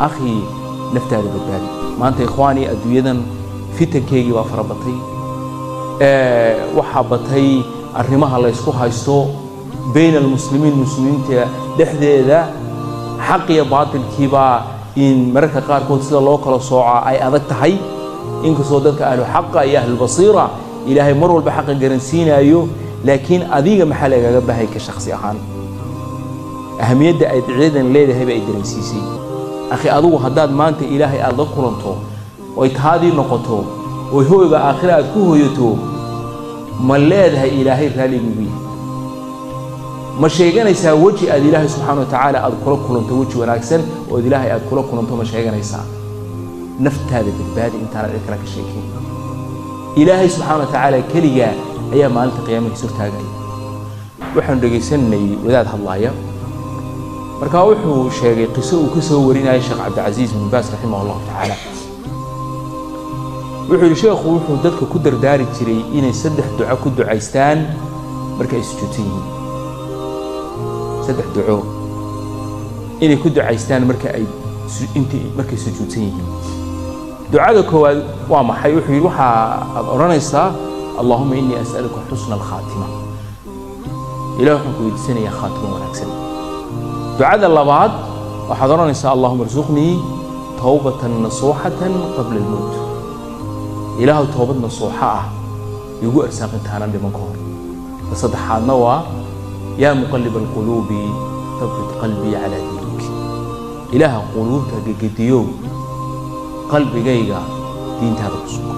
Akhii, naftaada badbaadi. Maanta, ikhwaani, adduunyadan fitankeygii baa fara batay. Waxaa batay arrimaha la ysku haysto bayna almuslimiin, muslimiinta dhexdeeda. Xaq iyo baatilkiibaa in mararka qaarkood sida loo kala soocaa ay adag tahay, inkastoo dadka ahlu xaqa iyo ahlulbasiira Ilaahay mar walba xaqa garansiinaayo. Laakiin adiga maxaa lagaga bahay ka shaksi ahaan? Ahamiyadda ay ducadan leedahay ba ay dareensiisay. Akhi, adigu haddaad maanta Ilaahay aada la kulanto oy taadii noqoto oy hoyga aakhira aad ku hoyato, ma leedahay Ilaahay raalligiigu yahay? Ma sheeganaysaa weji aad Ilaahay subxaana wa tacaala aad kula kulanto, weji wanaagsan ood Ilaahay aad kula kulanto ma sheeganaysaa? Naftaada badbaadi intaanad cid kale ka sheekeyn. Ilaahay subxaana wa tacaala keligaa ayaa maalinta qiyaamaha is hortaagaya. Waxaanu dhegaysanay wadaad hadlaaya. Markaa wuxuu sheegay qiso uu ka soo warinayay Sheekh Cabdicasiis bin Baas raximah allahu tacaala. Wuxuu yidhi sheekhu wuxuu dadka ku dardaari jiray inay saddex duco ku ducaystaan marka ay sujuudsan yihiin, saddex duco inay ku ducaystaan marka ay int markay sujuudsan yihiin. Ducada koowaad waa maxay? Wuxuu yidhi, waxa aad odhanaysaa: "Allahuma inii as'aluka xusna alkhaatima." Ilah waxaan ku weydiisanayaa khaatimo wanaagsan. Ducada labaad waxaad odhanaysaa: "Allahuma arsuqnii towbatan nasuuxatan qabla almowt." Ilaahu toobad nasuuxa ah igu arsaaq intaanan dhiman ka hor. Ta saddexaadna waa: "Yaa muqalib alquluubi thabbit qalbii calaa diinik." Ilaaha quluubta gegediyow, qalbigayga diintaada ku sug.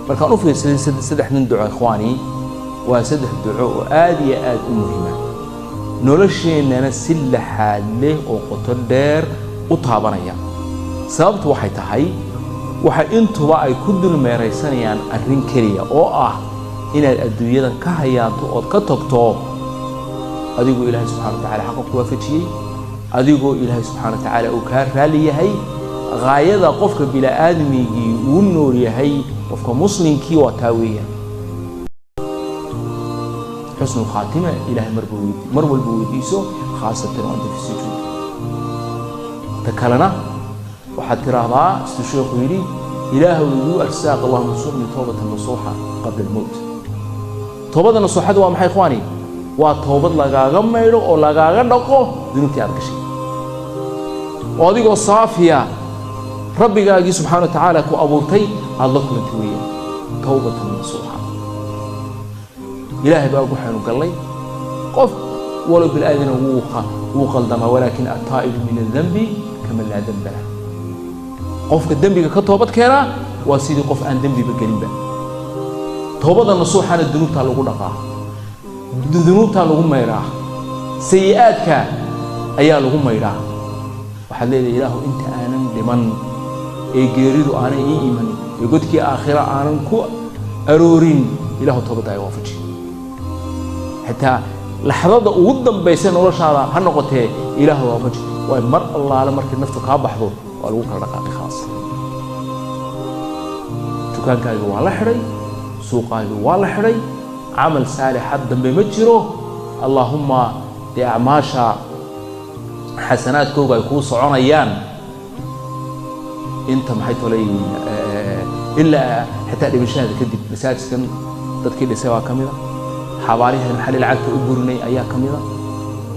Markaan u fiirsaday saddexdan duco, ikhwaani, waa saddex duco oo aad iyo aad u muhiima, nolosheennana si laxaad leh oo qoto dheer u taabanaya. Sababtu waxay tahay, waxa intuba ay ku dulmeeraysanayaan arrin keliya oo ah inaad adduunyadan ka hayaanto ood ka tagto adigoo Ilaahay subxana wa tacala xaqa ku waafajiyey, adigoo Ilaahay subxana wa tacaala uu kaa raali yahay. Haayada qofka bini-aadmigii uu nool yahay, qofka muslimkii, waa taa weeyaan, xusnu khaatima. Ilahay marba mar walba weydiiso, khaasatan wa anta fi sujuud. Ta kalena waxaad tiraahdaa siduu sheekhu yidhi: "Ilaahu igu arsaaq, allahuma rsuqnii toobatan nasuuxa qabla almowt." Toobada nasuuxada waa maxay, ikhwaani? Waa toobad lagaaga maydho oo lagaaga dhaqo dunuubtii aad gashay, oo adigoo saafiya Rabbigaagii subxana wa tacaala ku abuurtay aada la kulantay weeyaan, towbatan nasuuxa. Ilaahay baa waxaynu gallay. Qof walow bil'aadina wuu qaldamaa, walaakin attaa'ibu min addanbi kaman laa danba lah. Qofka dembiga ka toobad keenaa waa sidii qof aan dembiba gelinba. Toobada nasuuxana dunuubtaa lagu dhaqaa, dunuubtaa lagu maydhaa, sayi-aadka ayaa lagu maydhaa. Waxaad leedahay: "Ilaahu, inta aanan dhiman ee geeridu aanan ii iman ee godkii aakhira aanan ku aroorin, Ilaahu toobadda ay waafaji." Xitaa laxdada ugu dambaysa noloshaada ha noqotee, Ilaahu waafaji. Waay mar allaale markay naftu kaa baxdo waa lagu kala dhaqaaqi, khalaas. Dukaankaagi waa la xidhay, suuqaagi waa la xidhay, camal saalixad dambe ma jiro. Allaahumma dee acmaasha xasanaadkooga ay kuu soconayaan inta maxay tolay ilaa xitaa dhimashadaada kadib. Masaajidkan dadkii dhisay waa ka mida, xabaalihan xali lacagta u gurinay ayaa ka mida,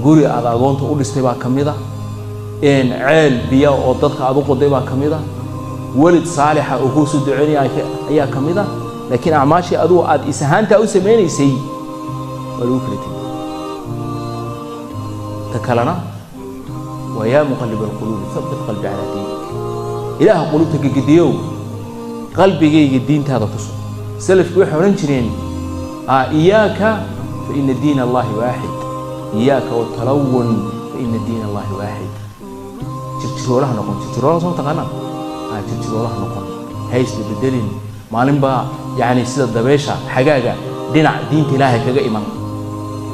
guri aad agoonta u dhistay baa ka mida, ceel biya oo dadka aad u qoday baa ka mida, welid saalixa oo kuu soo duceynaya ayaa ka mida. Laakiin acmaashii adugu aad is ahaantaa u samaynaysay waa lagu kala tegey. Ta kalena waa: "Yaa muqalib alquluubi thabbit qalbi calaa diinik." Ilaaha quluubta gegediyow, qalbigayga diintaada ku sug. Salafki waxay odhan jireen: "Iyaaka fa ina diin allahi waaxid, iyaaka watalawun fa ina diin allahi waaxid." Jirjiroolaha noqon. Jirjiroolaha soo taqaanaa? Jirjiroolaha noqon, haysla bedelin maalinba, yacni sida dabeesha xagaaga dhinac diinta Ilaahay kaga iman.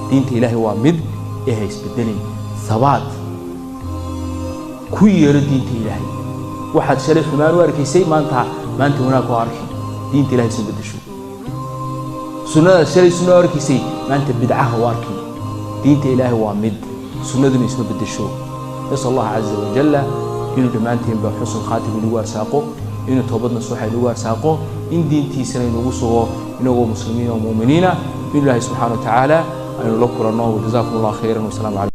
Diinta Ilaahay waa mid ee ha isbedelin. Sabaat ku yeelo diinta Ilaahay. Waxaad shalay xumaan u arkaysay, maanta wanaag ku arki. Diinta Ilahay soo bedesho. Sunnadaad shalay sunna u arkaysay, maanta bidcaha u arki. Diinta Ilaahay waa mid, sunnaduna isma bedesho. Nasal allah caza wajalla. Inuu dhammaanteenba xusn khaatim inagu arsaaqo, inuu toobad nasuuxa inagu arsaaqo, in diintiisana inagu sugo inagoo muslimiin oo muuminiina, inuu Ilaahay subxaana wa tacaala aynu la kulanno. Wajazaakum Allah khayran, wasalaamu calaykum.